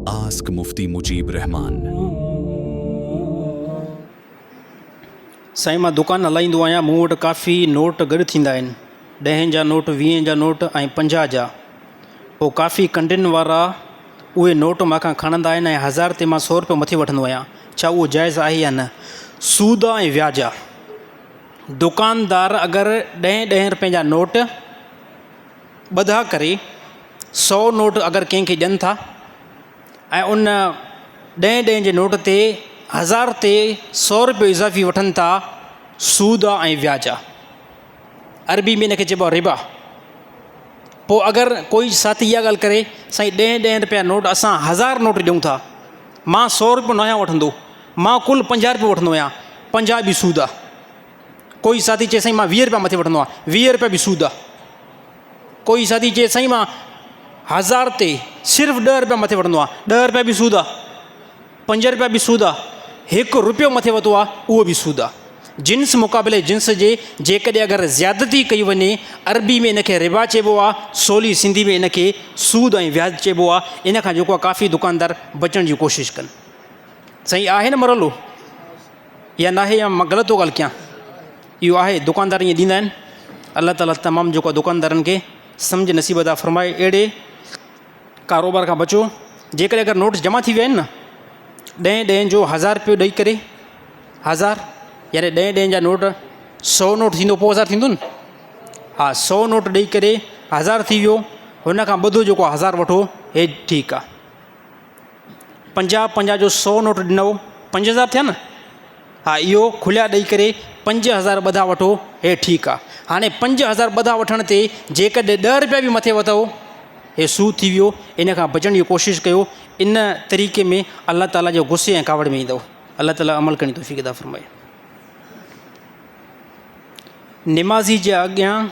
Ask Mufti Mujeeb Rehman. سائين مان دڪان هلائيندو آهيان مون وٽ ڪافي نوٽ گڏ ٿيندا آهن ڏهين جا نوٽ ويهين جا نوٽ ۽ 50 جا پوء ڪافي ڪنڊين وارا اهي نوٽ مان کان کڻندا آهن ۽ هزار تي مان سو روپيو مٿي وٺندو آهيان ڇا اهو جائز آهي يا نه سود آ ۽ وياج آ دڪاندار اگر ڏهين ڏهين روپين جا نوٽ ٻڌا ڪري سو نوٽ اگر ڪنهن کي ڏين ٿا ۽ ان ڏهين ڏهين جي نوٽ تي هزار تي سو روپيو اضافي وٺن ٿا، سود آ ۽ وياج آ. عربي ۾ ان کي چئبو آ ربا. پوء اگر ڪوئي ساٿي اها ڳالهه ڪري سائين ڏهين ڏهين روپيا نوٽ اسان هزار نوٽ ڏيون ٿا، مان سو روپيو ناهيان وٺندو، مان ڪل 50 روپيو وٺندو آهيان، 50 به سود آ. ڪوئي ساٿي چئي سائين مان 20 روپيا مٿي وٺندو آهيان، 20 روپيا به سود آ. ڪوئي ساٿي چئي سائين مان هزار تي صرف 10 روپيا مٿي وٺندو آهيان، 10 روپيا به سود آ، 5 روپيا به سود آ، هڪ روپيو مٿي وتو آ اهو به سود آ. جنس مقابلي جنس جي جيڪڏهن اگر زيادتي ڪئي وڃي عربي ۾ ان کي ربا چئبو آ، سولي سنڌي ۾ ان کي سود ۽ وياج چئبو آ. ان کان جيڪو آ ڪافي دڪاندار بچڻ جي ڪوشش ڪن. سائين آهي نه مرحلو يا ناهي يا مان غلط ٿو ڳالهه ڪيان؟ اهو آهي دڪاندار ائين ڏيندا آهن. الله تعالي تمام جيڪو آهي دڪاندارن کي سمجهه نصيب عطا فرمائي اهڙي ڪاروبار کان بچو. جيڪڏهن اگر نوٽ جمع ٿي ويا آهن نه ڏهين ڏهين جو هزار روپيو ڏئي ڪري هزار يعني ڏهين ڏهين جا نوٽ سو نوٽ ٿيندو پوء هزار ٿيندو نه ها سو نوٽ ڏئي ڪري هزار ٿي ويو هن کان ٻڌو جيڪو هزار وٺو هي ٺيڪ آهي. 50 50 جو سو نوٽ ڏنو 5000 ٿيا نه ها اهو کليا ڏئي ڪري 5000 ٻڌا وٺو هي ٺيڪ آ. هاڻي 5000 ٻڌا وٺڻ تي جيڪڏهن 10 روپيا به مٿي وتو هي سود ٿي ويو. ان کان بچڻ جي ڪوشش ڪيو. ان طريقي ۾ الله تعالي جي غصي ۽ ڪاوڙ ۾ ايندو. الله تعالي عمل ڪرڻ جي توفيق عطا فرمائي. نمازي جي اڳيان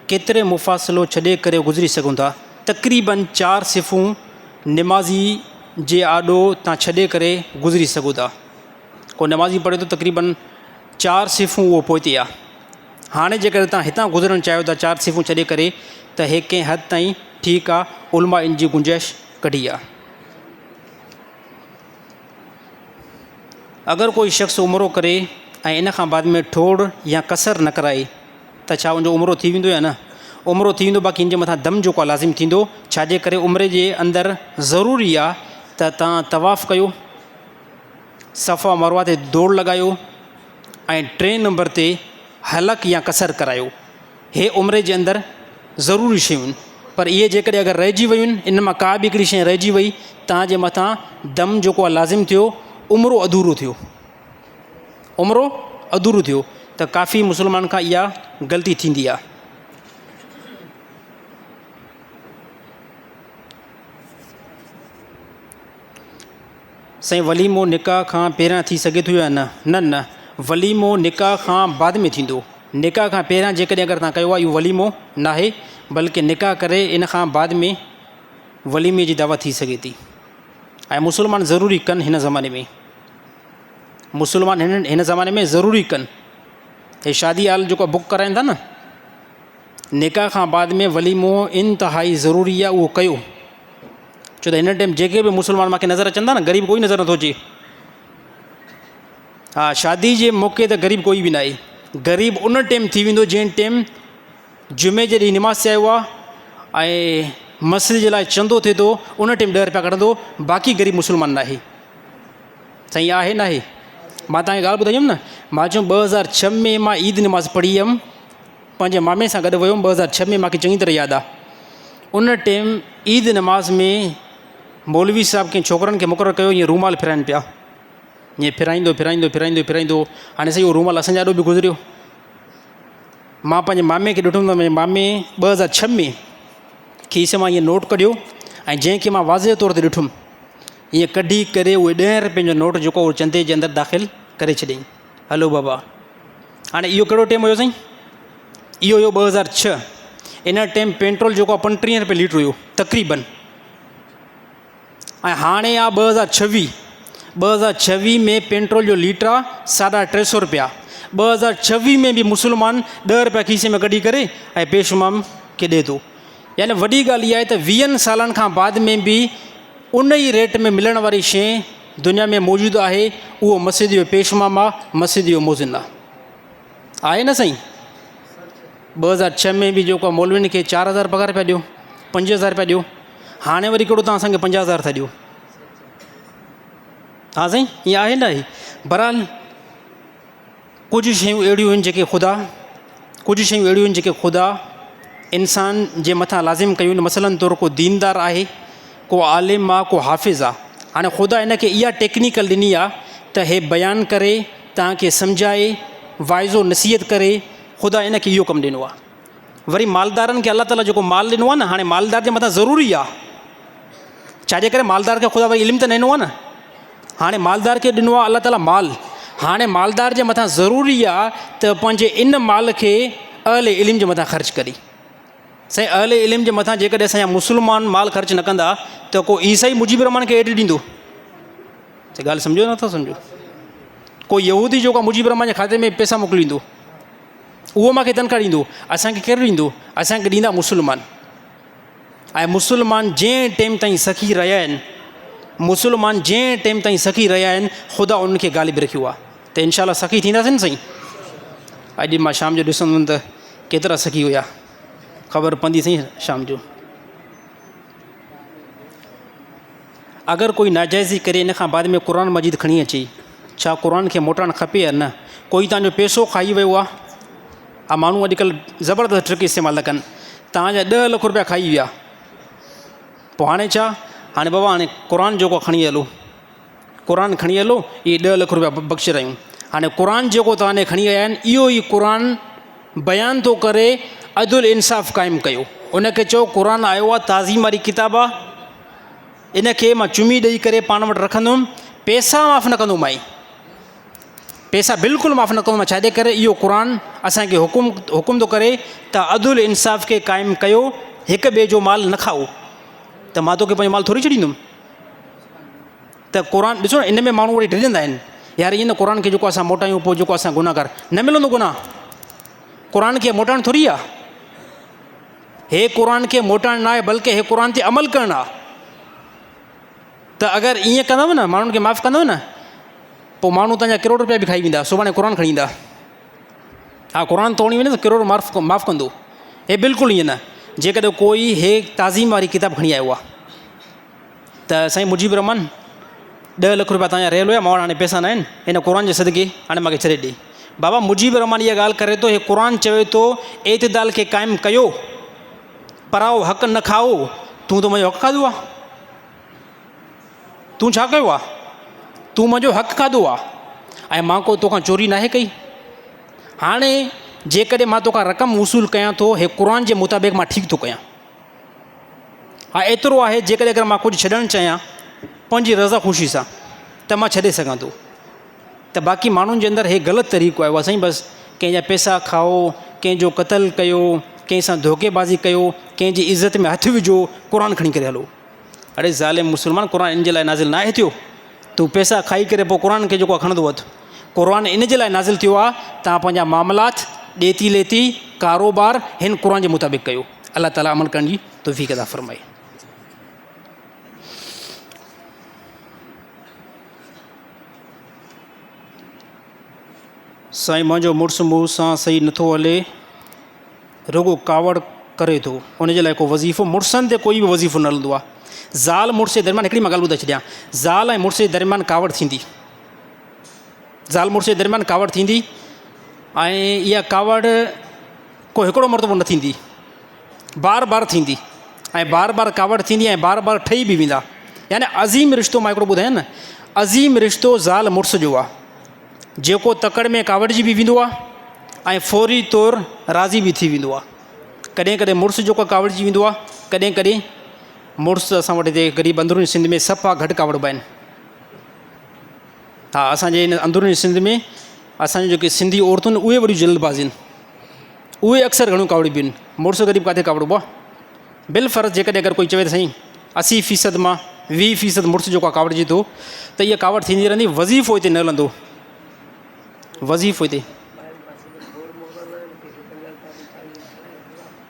ڪيتري مفاصلو ڇڏي ڪري گذري سگهون ٿا؟ تقريباً چار صفون نمازي جي آڏو تان ڇڏي ڪري گذري سگهو ٿا. ڪو نمازي پڙهي ٿو تقريباً چار صفون اهو پوئتي آ. هاڻي جيڪڏهن تان هتان گذرڻ چاهيو ٿا چار صفون ڇڏي ڪري ته هي ڪنهن حد تائين ٺيڪ آ، علماء ان جي گنجائش ڪڍي آ. اگر ڪوئي شخص عمرو ڪري ۽ ان کان بعد ۾ ٺوڙ يا قصر نه ڪرائي ته ڇا ان جو عمرو ٿي ويندو يا نه؟ عمرو ٿي ويندو باقي ان جي مٿان دم جيڪو آهي لازم ٿيندو ڇاجي ڪري عمري جي اندر ضروري آهي ته توهان طواف ڪيو، صفا مروه تي دوڙ لڳايو ۽ ٽئين نمبر تي حلق يا قصر ڪرايو. هي عمري جي اندر ضروري شيون آهن پر اهي جيڪڏهن اگر رهجي ويون آهن ان مان ڪا به هڪڙي شيء رهجي وئي توهان جي مٿان دم جيڪو آهي لازم ٿيو عمرو اڌورو ٿيو عمرو اڌورو ٿيو ته ڪافي مسلمان کان اها غلطي ٿيندي آهي. سائين وليمو نڪاح کان پهريان ٿي سگهي ٿو يا نه؟ نه نه وليمو نڪاح کان بعد ۾ ٿيندو. نڪاح کان پهريان جيڪڏهن اگر توهان ڪيو آهي اهو وليمو ناهي بلڪه نڪاح ڪري ان کان بعد ۾ وليمي جي دعوت ٿي سگهي ٿي ۽ مسلمان ضروري ڪن هن زماني ۾ مسلمان هن هن زماني ۾ ضروري ڪن هي شادي هال جيڪو بڪ ڪرائين ٿا نه نڪاح کان بعد ۾ وليمو انتهائي ضروري آهي اهو ڪيو. ڇو ته هن ٽائيم جيڪي به مسلمان مانکي نظر اچن ٿا نه غريب ڪوئي نظر نٿو اچي. ها شادي جي موقعي ته غريب ڪوئي به ناهي. غريب ان ٽائيم ٿي ويندو جنهن ٽائيم جمعي جي ڏينهن نماز تي آيو آهي ۽ مسجد جي لاء چندو ٿئي ٿو ان ٽائيم 10 روپيا ڪڍندو باقي غريب مسلمان ناهي. سائين آهي ناهي؟ مان توهان کي ڳالهه ٻڌائي هيم نه مان چيم 2006 ۾ مان عيد نماز پڙهي هيم پنهنجي مامي سان گڏ ويم 2006 ۾ مانکي چڱي طرح ياد آ ان ٽيم عيد نماز ۾ مولوي صاحب ڪنهن ڇوڪرن کي مقرر ڪيو ائين رومال ڦيرائن پيا ائين ڦيرائيندو ڦيرائيندو ڦيرائيندو ڦيرائيندو هاڻي سائين اهو رومال اسان جي آڏو به گذريو مان پنهنجي مامي کي ڏٺم ته منهنجي مامي 2006 ۾ کيس مان ائين نوٽ ڪڍيو ۽ جنهن کي مان واضح طور تي ڏٺم ائين ڪڍي ڪري اهي 10 روپين جو نوٽ جيڪو اهو چندي جي اندر داخل ڪري ڇڏيائين هلو بابا هاڻي اهو ڪهڙو ٽيم هيو سائين اهو هيو 2006 ان ٽيم پيٽرول جيڪو آهي 35 روپيه ليٽر هيو تقريبن ۽ هاڻي آ 2026 2026 ۾ پيٽرول جو ليٽر آ 350 روپيا 2026 ۾ به مسلمان 10 روپيا کيسي ۾ ڪڍي ڪري ۽ پيش امام کي ڏي ٿو يعني وڏي ڳالهه اها آهي ته 20 سالن کان بعد ۾ به ان ئي ريٽ ۾ ملڻ واري شيء دنيا ۾ موجود آهي اهو مسجد جو پيش امام آ مسجد جو مؤذن آ. آهي نه سائين؟ 2006 ۾ به جيڪو مولوين کي 4000 پگهار پيا ڏيو 5000 رپيا ڏيو هاڻي وري ڪهڙو توهان اسان کي 50000 ٿا ڏيو. ها سائين ائين آهي نه آهي؟ بهرحال ڪجهه شيون اهڙيون آهن جيڪي خدا ڪجهه شيون اهڙيون آهن جيڪي خدا انسان جي مٿان لازم ڪيون آهن مثلاً طور ڪو ديندار آهي ڪو عالم آهي ڪو حافظ آهي هاڻي خدا هن کي اها ٽيڪنيڪل ڏني آهي ته هي بيان ڪري توهان کي سمجهائي واعظ و نصيحت ڪري خدا ان کي اهو ڪم ڏنو آهي وري مالدارن کي الله تعاليٰ جيڪو مال ڏنو آهي نه هاڻي مالدار جي مٿان ضروري آهي ڇاجي ڪري مالدار کي خدا وري علم ته نه ڏنو آهي نه هاڻي مالدار کي ڏنو آهي الله تعاليٰ مال هاڻي مالدار جي مٿان ضروري آهي ته پنهنجي ان مال کي اهل علم جي مٿان خرچ ڪري سائين اهل علم جي مٿان جيڪڏهن اسان جا مسلمان مال خرچ نه ڪندا ته ڪو عيسائي مجيب الرحمان کي ايڊ ڏيندو ته ڳالهه سمجهو نٿا سمجهو ڪو يهودي جيڪو مجيب الرحمان جي کاتي ۾ پئسا موڪليندو اهو مانکي تنخواهه ڏيندو اسانکي ڪير ڏيندو اسانکي ڏيندا مسلمان ۽ مسلمان جنهن ٽيم تائين سخي رهيا آهن مسلمان جنهن ٽيم تائين سخي رهيا آهن خدا انهن کي غالب رکيو آهي ته انشاء الله سخي ٿينداسين نه سائين اڄ مان شام جو ڏسندم ته ڪيترا سخي هيا خبر پوندي سائين شام جو اگر ڪوئي ناجائزي ڪري ان کان بعد ۾ قرآن مجيد کڻي اچي ڇا قرآن کي موٽائڻ کپي يا نه ڪوئي تانجو پيسو کائي ويو آهي ها ماڻهو اڄڪلهه زبردست ٽرڪ استعمال ٿا ڪن توهان جا ڏهه لک روپيا کائي ويا پوء هاڻي ڇا هاڻي بابا هاڻي قرآن جيڪو کڻي هلو قرآن کڻي هلو اهي ڏهه لک روپيا بخش رهيون هاڻي قرآن جيڪو توهان ڏي کڻي آيا آهن اهو ئي قرآن بيان ٿو ڪري عدل انصاف قائم ڪيو ان کي چئو قرآن آيو آهي تعظيم واري ڪتاب آهي ان کي مان چمي ڏئي ڪري پاڻ وٽ رکندم پيسا معاف نه ڪندومانء پيسا بلڪل معاف نه ڪندومانء ڇاجي ڪري اهو قرآن اسانکي حڪم حڪم ٿو ڪري ته عدل انصاف کي قائم ڪيو هڪ ٻئي جو مال نه کائو ته مان توکي پنهنجو مال ٿوري ڇڏيندم ته قرآن ڏسو ان ۾ ماڻهو وري ڊڄندا آهن يار ائين نه قرآن کي جيڪو اسان موٽايون پوء جيڪو اسان گناهگار نه ملندو گناهه قرآن کي موٽائڻ ٿوري آهي هي قرآن کي موٽائڻ نه آهي بلڪه هي قرآن تي عمل ڪرڻ آهي ته اگر ائين ڪندو نه ماڻهن کي معاف ڪندو نه پوء ماڻهو تنهنجا ڪروڙ روپيا به کائي ويندا سڀاڻي قرآن کڻي ايندا ها قرآن توڙي وڃي ته ڪروڙ معاف معاف ڪندو هي بلڪل ائين نه جيڪڏهن ڪوئي هي تعظيم واري ڪتاب کڻي آيو آهي ته سائين مجيب الرحمان ڏهه لک روپيا تنهنجا رهيل هيا مان وٽ هاڻي پئسا نه آهن هن قرآن جي صدقي هاڻي مانکي ڇڏي ڏي بابا مجيب الرحمان اها ڳالهه ڪري ٿو هي قرآن چوي ٿو اعتدال کي قائم ڪيو پرائو حق نه کائو تون ته منهنجو حق کاڌو آ تون ڇا ڪيو آ تون منهنجو حق کاڌو آ ۽ مان ڪو توکان چوري ناهي ڪئي هاڻي جيڪڏهن مان توکان رقم وصول ڪيان ٿو هي قرآن جي مطابق مان ٺيڪ ٿو ڪيان ها ايترو آهي جيڪڏهن اگر مان ڪجهه ڇڏڻ چاهيان پنهنجي رضا خوشي سان ته مان ڇڏي سگهان ٿو ته باقي ماڻهن جي اندر هي غلط طريقو آيو آهي سائين بس ڪنهن جا پئسا کائو ڪنهن جو قتل ڪيو ڪنهن سان ڌوڪي بازي ڪيو ڪنهن جي عزت ۾ هٿ وجهو قرآن کڻي ڪري هلو اڙي ظالم مسلمان قرآن ان جي لاء نازل ناهي ٿيو تون پئسا کائي ڪري پوء قرآن کي جيڪو کڻندو وت قرآن ان جي لاء نازل ٿيو آهي تان پنهنجا معاملات ڏيتي ليتي ڪاروبار هن قرآن جي مطابق ڪيو الله تعالي عمل ڪرڻ جي توفيق عطا فرمائي. سائين منهنجو مڙس مون سان صحيح نٿو هلي رڳو ڪاوڙ ڪري ٿو ان جي لاء ڪو وظيفو مڙسن تي ڪوئي به وظيفو نه هلندو آهي زال مڙس جي درميان هڪڙي مان ڳالهه ٻڌائي ڇڏيان زال ۽ مڙس جي درميان ڪاوڙ ٿيندي زال مڙس جي درميان ڪاوڙ ٿيندي ۽ اها ڪاوڙ ڪو هڪڙو مرتبو نه ٿيندي، بار بار ٿيندي ۽ بار بار ڪاوڙ ٿيندي ۽ بار بار ٺهي به ويندا. يعني عظيم رشتو مان هڪڙو ٻڌايان نه، عظيم رشتو زال مڙس جو آ، جيڪو تڪڙ ۾ ڪاوڙجي به ويندو آ ۽ فوري طور راضي به ٿي ويندو آ. ڪڏهن ڪڏهن مڙس جيڪو ڪاوڙجي ويندو آ، ڪڏهن ڪڏهن مڙس اسان وٽ هتي غريب اندروني سنڌ ۾ صفا گهٽ ڪاوڙبا آهن. ها اسان جي هن اندروني سنڌ ۾ اسان جون جيڪي سنڌي عورتون آهن اهي وڏيون جلد باز آهن اهي اڪثر گهڻيون ڪاوڙبيون آهن مڙس غريب ڪاٿي ڪاوڙبو آهي بالفرض جيڪڏهن اگر ڪوئي چوي ته سائين 80% مان 20% مڙس جيڪو آهي ڪاوڙجي ٿو ته اها ڪاوڙ ٿيندي رهندي وظيفو هتي نه هلندو وظيفو هتي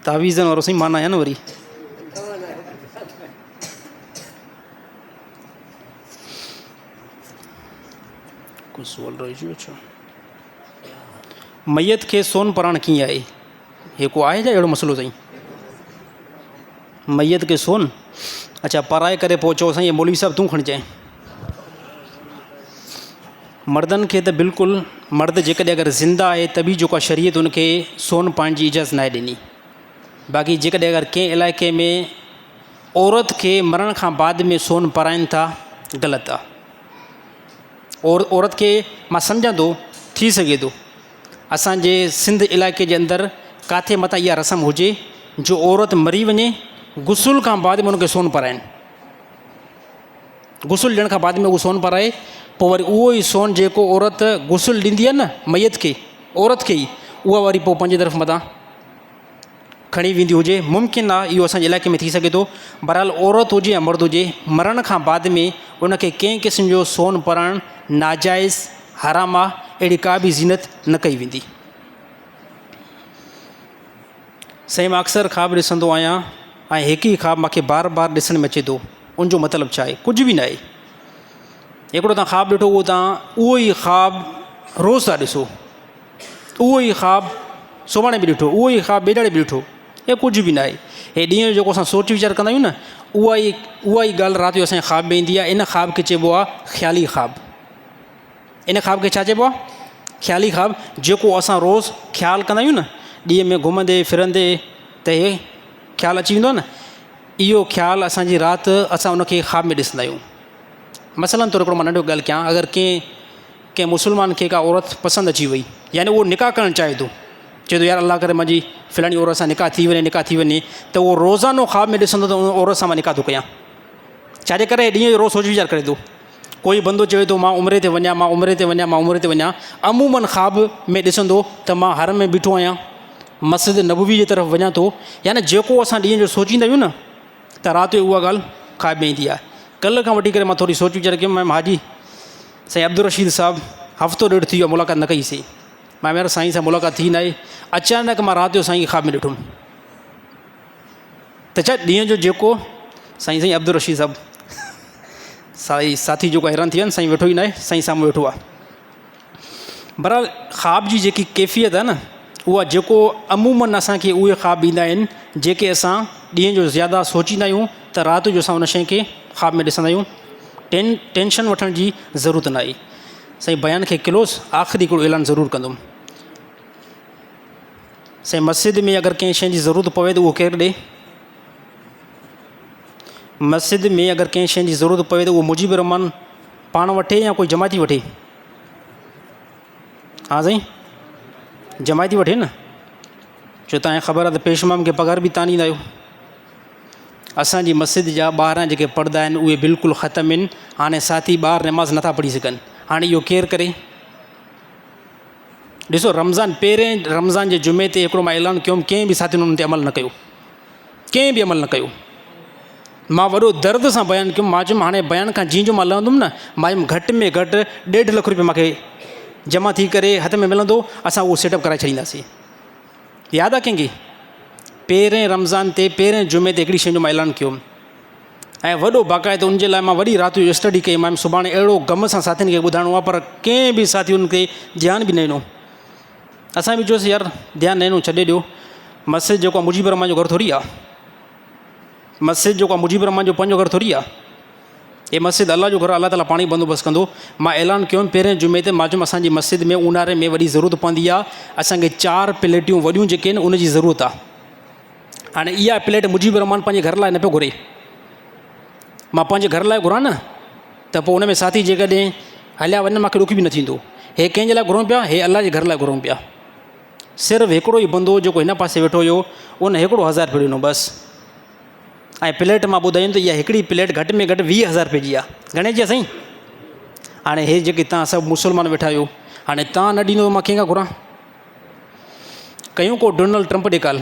تعويذن وارو سائين مان نه آهيان نه وري. ڪو سوال رهجي ويو ڇا؟ ميت کي سون پرائڻ ڪيئن آهي؟ هي ڪو آهي ڇا اهڙو مسئلو سائين؟ ميت کي سون اڇا پرائي ڪري پوء چئو سائين مولوي صاحب تون کڻجانء. مردن کي ته بلڪل مرد جيڪڏهن اگر زنده آهي ته به جيڪو آهي شريعت ان کي سون پائڻ جي اجازت ناهي ڏني. باقي جيڪڏهن اگر ڪنهن علائقي ۾ عورت کي مرڻ کان بعد ۾ سون پرائن ٿا غلط آ. اور عورت کي مان سمجهان ٿو ٿي سگهي ٿو اسان جي سنڌ علائقي جي اندر ڪاٿي متان اها رسم هجي جو عورت مري وڃي غسل کان بعد ۾ ان کي سون پرائن غسل ڏيڻ کان بعد ۾ اهو سون پرائي پوء وري اهو ئي سون جيڪو عورت غسل ڏيندي آهي نه ميت کي عورت کي ئي اها وري پوء پنهنجي طرف متان کڻي ويندي هجي، ممڪن آ اهو اسان جي علائقي ۾ ٿي سگهي ٿو، بهرحال عورت هجي يا مرد هجي مرڻ کان بعد ۾ ان کي ڪنهن قسم جو سون پرڻ ناجائز، حرام آ، اهڙي ڪا به زينت نه ڪئي ويندي. سائين مان اڪثر خواب ڏسندو آهيان ۽ هڪ ئي خواب مونکي بار بار ڏسڻ ۾ اچي ٿو ان جو مطلب ڇا آهي؟ ڪجهه به ناهي. هڪڙو تان خواب ڏٺو اهو تان اهو ئي خواب روز ٿا ڏسو. اهو ئي خواب سڀاڻي به ڏٺو، اهو ئي خواب ٻئي ڏهاڙي به ڏٺو، اهو ڪجهه به ناهي. هي ڏينهن جو جيڪو اسان سوچ ويچار ڪندا آهيون نه، اها ئي اها ئي ڳالهه رات جو اسان جي خواب ۾ ايندي آهي. ان خواب کي چئبو آهي خيالي خواب. ان خواب کي ڇا چئبو آهي؟ خيالي خواب، جيڪو اسان روز خيال ڪندا آهيون نه، ڏينهن ۾ گهمندي ڦرندي ته هي خيال اچي ويندو آهي نه، اهو خيال اسان جي رات اسان ان کي خواب ۾ ڏسندا آهيون. مثلاً طور هڪڙو مان ننڍو ڳالهه ڪيان، اگر ڪنهن ڪنهن مسلمان کي ڪا عورت پسند اچي وئي يعني اهو نڪاح ڪرڻ چاهي ٿو، چئي ٿو يار الله ڪري منهنجي فلاڻي عورت سان نڪاح ٿي وڃي نڪاح ٿي وڃي ته اهو روزانو خواب ۾ ڏسندو ته ان عورت سان مان نڪاح ٿو ڪيان. ڇاجي ڪري ڏينهن جو روز سوچ ويچار ڪري ٿو. ڪوئي بندو چوي ٿو مان عمري تي وڃان مان عمري تي وڃان مان عمري تي وڃان، عموماً خواب ۾ ڏسندو ته مان حرم ۾ بيٺو آهيان، مسجد نبوي جي طرف وڃان ٿو، يعني جيڪو اسان ڏينهن جو سوچيندا آهيون نه ته رات جو اها ڳالهه خواب ۾ ايندي آهي. ڪلهه کان وٺي ڪري مان ٿوري سوچ ويچار ڪيم مان حاجي سائين عبدالرشيد صاحب هفتو ڏيڍ ٿي ويو آهي ملاقات نه ڪئي سين. مان يار سائين سان ملاقات ٿي ناهي. اچانڪ مان رات جو سائين کي خواب ۾ ڏٺم ته ڇا ڏينهن جو جيڪو سائين سائين عبدالرشيد صاحب سائين ساٿي جيڪو حيران ٿي ويا سائين ويٺو ئي ناهي سائين سامهون ويٺو آهي. بهرحال خواب جي جيڪي ڪيفيت آهي نه اها جيڪو عموماً اسان کي اهي خواب ايندا آهن جيڪي اسان ڏينهن جو زياده سوچيندا آهيون ته رات جو اسان ان شيء کي خواب ۾ ڏسندا آهيون. ٽينشن وٺڻ جي ضرورت ناهي. سائين بيان کي ڪلوز آخري هڪڙو اعلان ضرور ڪندم. سائين مسجد ۾ اگر ڪنهن شيء جي ضرورت پوي ته اهو ڪير ڏي؟ مسجد ۾ اگر ڪنهن شيء جي ضرورت پوي ته اهو مجيب الرحمان پاڻ وٺي يا ڪوئي جماعتي وٺي؟ ها سائين جماعتي وٺي نه، ڇو تانکي خبر آهي ته پيش امام کي پگهار به تان ڏيندا آهيو. اسان جي مسجد جا ٻاهران جيڪي پردا آهن اهي بلڪل ختم آهن، هاڻي ساٿي ٻاهر نماز نٿا پڙهي سگهن، هاڻي اهو ڪير ڪري؟ ڏسو رمضان پهرين رمضان جي جمعي تي هڪڙو مان اعلان ڪيو ڪنهن به ساٿين ان تي عمل نه ڪيو، ڪنهن به عمل نه ڪيو. مان وڏو درد سان بيان ڪيم، مان چيم هاڻي بيان کان جيئن جو مان لهندم نه مان چيم گهٽ ۾ گهٽ ڏيڍ لک روپيا مانکي جمع ٿي ڪري هٿ ۾ ملندو، اسان اهو سيٽ اپ ڪرائي ڇڏينداسين. ياد آ ڪنهن کي؟ پهرين رمضان تي پهرين جمعي تي هڪڙي شيء جو مان اعلان ڪيو ۽ وڏو باقاعده ان جي لاء مان وڏي رات جو اسٽڊي ڪئي. مان سڀاڻي اهڙو غم سان ساٿين کي ٻڌائڻو آ، پر ڪنهن به ساٿي ان تي ڌيان به نه ڏنو. اسان به چيوسين يار ڌيان نه ڏنو ڇڏي ڏيو، مسجد جيڪو آ مجيب الرحمان جو گهر ٿوري آ، مسجد جيڪو آ مجيب الرحمان جو پنهنجو گهر ٿوري آ، هي مسجد الله جو گهر آ، الله تعاليٰ پاڻ ئي بندوبست ڪندو. مان اعلان ڪيو پهرين جمعي تي، مان چيم اسان جي مسجد ۾ اونهاري ۾ وڏي ضرورت پوندي آ، اسان کي 4 پليٽيون وڏيون جيڪي آهن ان جي ضرورت آ. هاڻي اها پليٽ مجيب الرحمان پنهنجي گهر لاء نه پيو گهري، مان پنهنجي گهر لاء گهران نه ته پوء ان ۾ ساٿي جيڪڏهن هليا وڃن مانکي ڏک به نه ٿيندو. هي ڪنهن جي لاء گهرون پيا؟ هي الله جي گهر لاء گهرون پيا. صرف هڪڙو ئي بندو جيڪو هن پاسي ويٺو هيو ان هڪڙو هزار روپيو ڏنو بس. ۽ پليٽ مان ٻڌايم ته اها هڪڙي پليٽ گهٽ ۾ گهٽ 20 هزار روپئي جي آهي. گهڻي جي آهي سائين؟ هاڻي هي جيڪي تان سڀ مسلمان ويٺا آهيو هاڻي تان نه ڏيندو ته مان ڪنهن کان گهران؟ ڪيون ڪو ڊونلڊ ٽرمپ ڏي ڪال.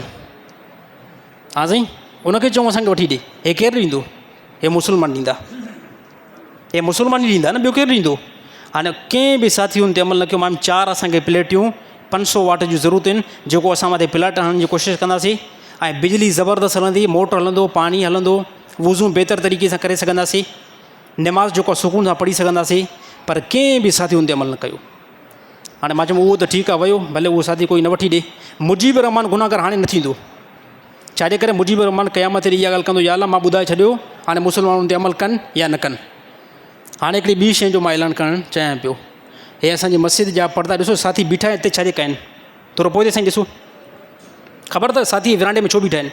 ها سائين ان کي چئون اسان کي وٺي ڏي. هي ڪير ڏيندو؟ هي مسلمان ڏيندا. هي مسلمان ئي ڏيندا نه ٻيو ڪير ڏيندو؟ هاڻي ڪنهن به ساٿي ان تي عمل نه ڪيو. مان 4 اسان کي پليٽيون 500 واٽ جون ضرورت آهن جيڪو اسان مٿي پلاٽ هڻڻ جي ڪوشش ڪنداسين ۽ بجلي زبردست هلندي، موٽر هلندو، پاڻي هلندو، وضو بهتر طريقي سان ڪري سگهنداسين، نماز جيڪو آهي سڪون سان پڙهي سگهنداسين. پر ڪنهن به ساٿي ان تي عمل نه ڪيو. هاڻي مان چيم اهو ته ٺيڪ آهي ويو ڀلي اهو ساٿي ڪوئي نه وٺي ڏي. مجيب الرحمان گنهگار هاڻي نه ٿيندو. ڇاجي ڪري مجيب الرحمان قيامت ڏينهن اها ڳالهه ڪندو يا الله مان ٻڌائي ڇڏيو هاڻي مسلمان ان تي عمل ڪن يا نه ڪن. هاڻي هڪڙي ٻي شيء جو مان اعلان ڪرڻ چاهيان پيو. هي اسان جي مسجد جا پردا ڏسو ساٿي بيٺا آهن هتي ڇاجي ڪن. ٿورو پوئتي سائين ڏسو. خبر اٿو ساٿي ورانڊي ۾ ڇو بيٺا آهن؟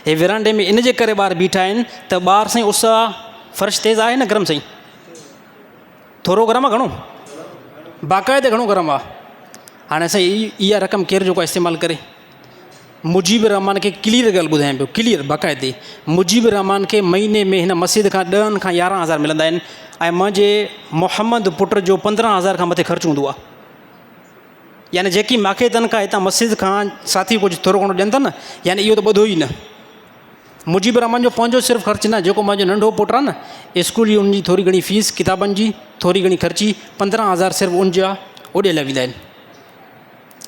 هي ورانڊي ۾ ان جي ڪري ٻار بيٺا آهن ته ٻار سائين اس آ فرش تيز آهي نه گرم سائين ٿورو گرم آ گهڻو باقاعده گهڻو گرم آ هاڻي سائين اها رقم ڪير جيڪو استعمال ڪري مجيب الرحمان کي ڪليئر ڳالهه ٻڌايان پيو ڪليئر باقاعدي مجيب الرحمان کي مهيني ۾ هن مسجد کان ڏهن کان يارهن هزار ملندا آهن ۽ منهنجي محمد پٽ جو پندرهن هزار کان مٿي خرچ هوندو آ يعني جيڪي ماکي تنخواه هتان مسجد کان ساٿي ڪجهه ٿورو گهڻو ڏين ٿا نه يعني اهو ته ٻڌو ئي نه مجيب الرحمان جو پنهنجو صرف خرچ نه جيڪو منهنجو ننڍو پٽ آهي نه اسڪول جي ان جي ٿوري گهڻي فيس ڪتابن جي ٿوري گهڻي خرچي 15000 صرف ان جا اوڏي هليا ويندا آهن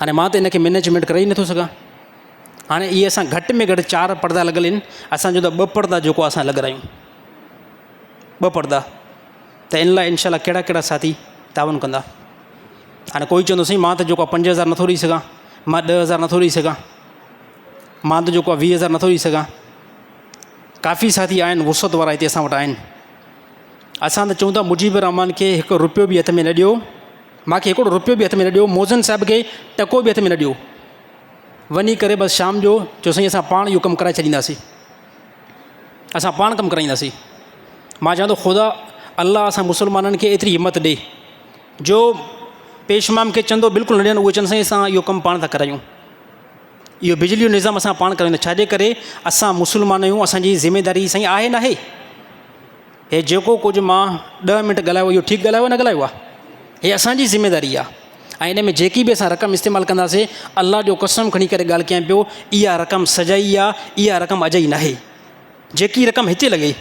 هاڻي مان ته ان کي مينيجمينٽ ڪري ئي نٿو سگهان هاڻي اهي اسان گهٽ ۾ گهٽ چار پردا لڳل آهن اسان جو ته ٻه پردا جيڪو اسان لڳرايون ٻه پردا ته ان لاء انشاء الله ڪهڙا ڪهڙا ساٿي تعاون ڪندا هاڻي ڪوئي چوندو سائين مان ته جيڪو آهي 5000 نٿو ڏئي سگهان مان 10000 نٿو ڏئي سگهان مان ته جيڪو آهي 20000 نٿو ڏئي سگهان ڪافي ساٿي آهن وسعت وارا هتي اسان وٽ آهن اسان ته چئون ٿا مجيب الرحمان کي هڪ روپيو به هٿ ۾ نه ڏيو مانکي هڪڙو روپيو به هٿ ۾ نه ڏيو موزن صاحب کي ٽڪو به هٿ ۾ نه ڏيو وڃي ڪري بس شام جو چيو سائين اسان پاڻ اهو ڪم ڪرائي ڇڏينداسين اسان پاڻ ڪم ڪرائينداسين مان چوان ٿو خدا الله اسان مسلمانن کي ايتري همت ڏي جو پيش امام کي چندو بلڪل نه ڏين اهي چون سائين اسان اهو ڪم پاڻ ٿا ڪرايون اهو بجلي جو نظام اسان پاڻ ڪرايون ٿا ڇاجي ڪري اسان مسلمان آهيون اسانجي ذميداري سائين آهي ناهي هي جيڪو ڪجهه مان ڏهه منٽ ڳالهايو اهو ٺيڪ ڳالهايو نه ڳالهايو آهي هي اسانجي ذميداري آهي ۽ ان ۾ جيڪي به اسان رقم استعمال ڪنداسين الله جو قسم کڻي ڪري ڳالهه ڪيان پيو اها رقم سجائي آهي اها رقم اجائي ناهي جيڪي رقم هتي لڳي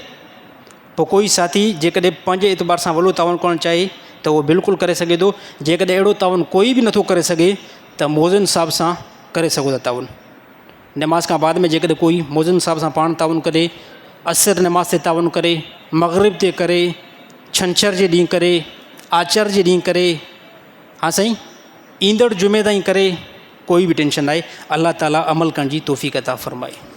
پوء ڪوئي ساٿي جيڪڏهن پنهنجي اعتبار سان وڏو تعاون ڪرڻ چاهي ته اهو بلڪل ڪري سگهي ٿو جيڪڏهن اهڙو تعاون ڪوئي به نٿو ڪري سگهي ته موذن صاحب سان ڪري سگهو ٿا تعاون نماز کان بعد ۾ جيڪڏهن ڪوئي موذن صاحب سان پاڻ تعاون ڪري عصر نماز تي تعاون ڪري مغرب تي ڪري ڇنڇر جي ڏينهن ڪري آچر جي ڏينهن ڪري ها سائين ايندڙ جمعي تائين ڪري ڪوئي به ٽينشن ناهي الله تعالي عمل ڪرڻ جي توفيق عطا فرمائي.